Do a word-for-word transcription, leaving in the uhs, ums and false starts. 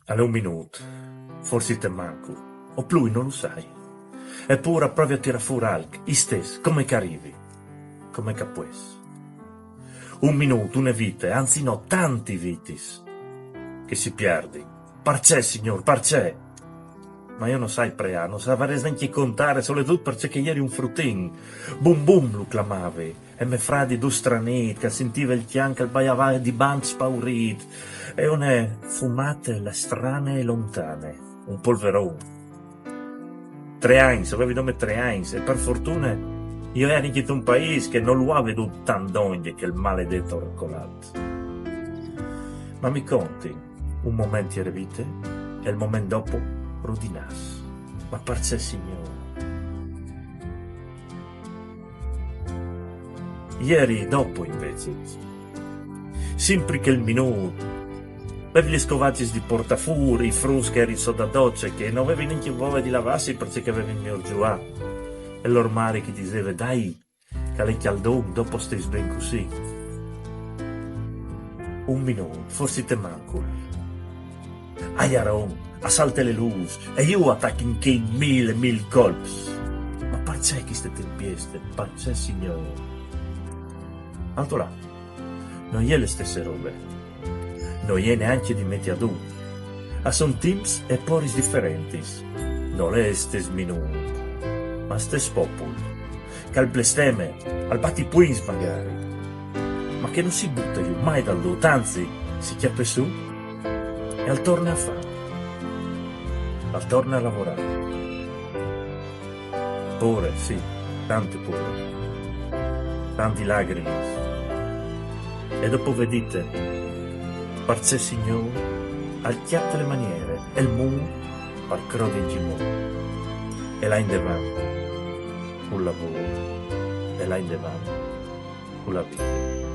Al è un minût, forsit e mancul, o plui no lu sai. E pûr a provi a tirâ fûr alc, istès, come che a rivi, come che a pues. Un minût, une vite, anzit no, tantis vitis che si pierdin. Parcè, Signôr, parcè? Ma jo no sai preâ, no savarès nancje contâ, soredut parcè che o jeri un frutin. Bum bum lu clamavi, e me fradi dut stranît, che al sintive il cjan che al baiave di bant spaurît, e une fumate strane e lontane, un polveron. Trê agns, o vevi dome trê agns, e par fortune jo o jeri intun paîs che no lu à viodût tant dongje chel maledet Orcolât. Ma mi contin, un moment e jere vite, e il moment dopo rudinàs. Ma parcè, Signôr? Jeri dopo, invezit. Simpri chel minût, o vevi lis scovacis di puartâ fûr, i fruts che a jerin sot a doce, che no vevin nancje voie di lavâsi parcè che a vevin miôr zuiâ. E l'ormari che al diseve: «Dai, che al è cjaldon, dopo o stês ben cussì.» Un minût, forsit e mancul. Aiaron, a salte la lûs, e jù a tachin chei mil e mil colps. Ma parcè cheste tempieste? Parcè, Signôr? Altro là, no je la stesse robe. No je nancje di meti adun. A son timps e poris diferentis. Nol è stes minût, ma stes popul, che al blesteme, al bat i puins magari, ma che no si bute jù mai dal dut, anzit, si cjape sù e al torne a fâ, al torne a lavorâ. Pôre, sì, tante pôre, tantis lagrimis. E dopo o vê dite: «Parcè, Signôr?» Al cjate la maniere e il mût par crodi in cimût. E là indevant cul lavôr, e là indevant cu la vite.